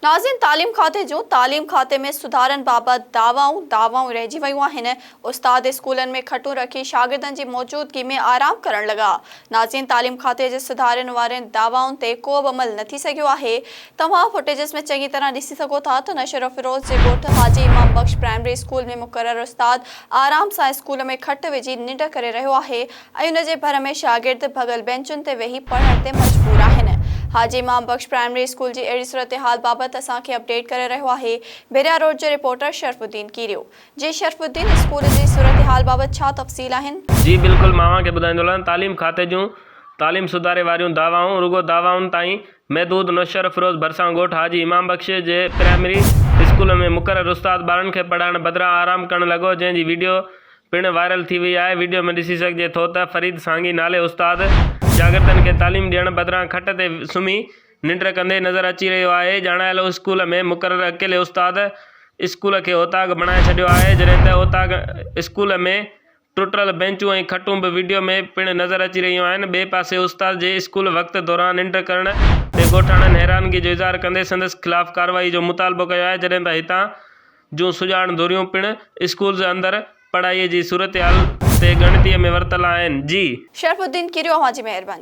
ناظرين تعليم کاتي جون تعليم کاتي ۾ سڌارن بابت دعوائون دعوائون رهجي ويون آهن، استاد اسڪولن ۾ کٽون رکي شاگردن جي موجودگي ۾ آرام ڪرڻ لڳا. ناظرين تعليم کاتي جي سڌارن وارين دعوائن تي ڪو به عمل نه ٿي سگهيو آهي. توهان فوٽيجز ۾ چڱي طرح ڏسي سگهو ٿا ته نوشهروفيروز جي ڳوٺ حاجي امام بخش پرائمري اسڪول ۾ مقرر استاد آرام سان اسڪول ۾ کٽ وجهي ننڊ ڪري رهيو آهي ۽ ان جي ڀر ۾ شاگرد ڀڳل بينچن تي ويهي پڙهڻ تي مجبور آهن. حاجي امام بخش پرائمري اسڪول جي اهڙي صورتحال بابت اسان کي اپڊيٽ ڪري رهيو آهي ڀيريا روڊ جو رپورٽر شرف الدين ڪيريو. جي شرف الدين اسڪول جي صورتحال بابت ڇا تفصيل آهن؟ جي بلڪل مان اوهان کي ٻڌائيندو هلان تعليم کاتي جون تعليم سڌاري واريون دعوائون رڳو دعوائن تائين محدود نوشهروفيروز ڀرسان ڳوٺ حاجي امام بخش جي پرائمري اسڪول ۾ مقرر استاد ٻارن کي پڙهائڻ بدران آرام ڪرڻ لڳو جنهن جي وڊيو پڻ وائرل ٿي وئي آهي، وڊيو ۾ ڏسي سگهجي ٿو ته فريد سانگي نالي استاد شاگردن کي تعليم ڏيڻ بدران کٽ تي سمهي ننڊ ڪندي نظر اچي رهيو آهي، ڄاڻايل اسڪول ۾ مقرر اڪيلي استاد اسڪول کي اوطاق بڻائي ڇڏيو آهي، جڏهن ته اوطاق اسڪول ۾ ٽٽل بينچون ۽ کٽون به وڊيو ۾ پڻ نظر اچي رهيون آهن، ٻئي پاسي استاد جي اسڪول وقت دوران ننڊ ڪرڻ تي ڳوٺاڻن حيرانگي جو اظهار ڪندي سندس خلاف ڪارروائي جو مطالبو ڪيو آهي، جڏهن ته هتان جون سڄاڻ ڌريون پڻ اسڪولز اندر پڙهائي جي صورتحال تي ڳڻتيء ۾ ورتل آهن. جي. شرف الدين ڪيريو اوهان جي مهرباني.